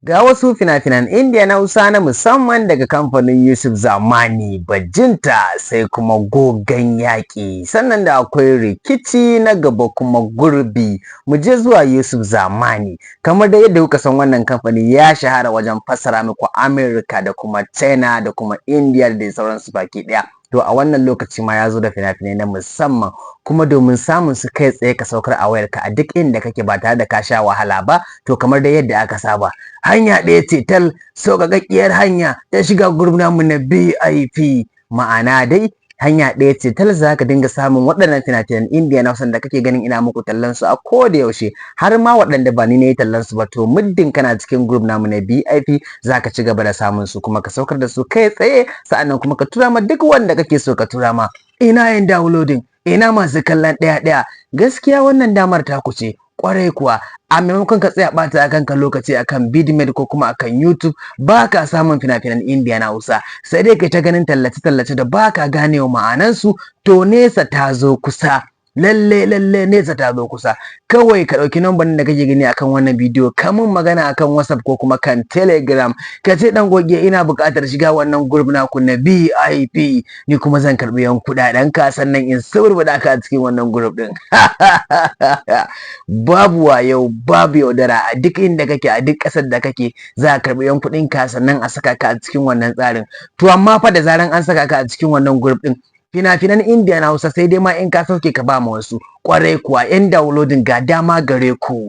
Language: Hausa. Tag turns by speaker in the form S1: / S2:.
S1: Ga wasu fina-finan Indiya na Hausa na musamman daga kamfanin Yusuf Zamani: Bajinta, sai kuma Gogan Yaƙi, sannan da akwai Rikici na Gaba, kuma Gurbi. Mu je zuwa Yusuf Zamani. Kamar da yadda kuka san, wannan kamfani ya shahara wajen fassara muku America da kuma China da kuma India da dai sauransu baki ɗaya. To, a wannan lokaci ma ya zo da fina-finai na musamman, kuma domin samun su kai tsaye ka saukar a wayarka a duk inda kake ba tare da ka sha wahala ba. To, kamar da yadda aka saba, hanya ɗaya ce tal, sauƙaƙƙiyar hanya ta shiga group namu na VIP. Ma'ana dai, hanya ɗaya ce tal za ka dinga samun waɗannan fina-finan Indiya na da kake ganin ina muku tallan su a koda yaushe, har ma waɗanda ba ni na yi tallan su ba. To, muddin kana cikin group namu na VIP, za ka ci gaba da samun su, kuma ka saukar da su kai tsaye, sa'annan kuma ka tura ma duk wanda kake so ka tura ma. Ina yin downloading, ina masu kallon ɗaya ɗaya? Gaskiya wannan damar taku ce kwarai kuwa. A maimakon ka tsaya ɓata akan ka lokaci akan Vidmate ko kuma akan YouTube, ba ka samun fina-finan Indiya na Hausa, sai dai kai ta ganin tallace-tallace da ba ka ganewa ma'anansu. To, nesa ta zo kusa. Lalle lalle nesa ta zo kusa. Kawai ka ɗauki namban da kake gani akan wannan bidiyo, ka mun magana akan WhatsApp ko kuma kan Telegram, ka ce, "Dan goge, ina buƙatar shiga wannan group naku na VIP." Ni kuma zan karɓi yan kuɗaɗen ka, sannan in suburbuɗa ka a cikin wannan group ɗin. Babu wayo, babu yaudara. A duk inda kake, a duk ƙasar da kake, za a karɓi yan kuɗin ka, sannan a saka ka a cikin wannan tsarin. To, amma fa da zaran an saka ka a cikin wannan group ɗin, fina-finan Indiya na Hausa sai dai ma in ka sauke ka ba ma wasu. Kwarai kuwa, yan downloading, ga dama gare ku.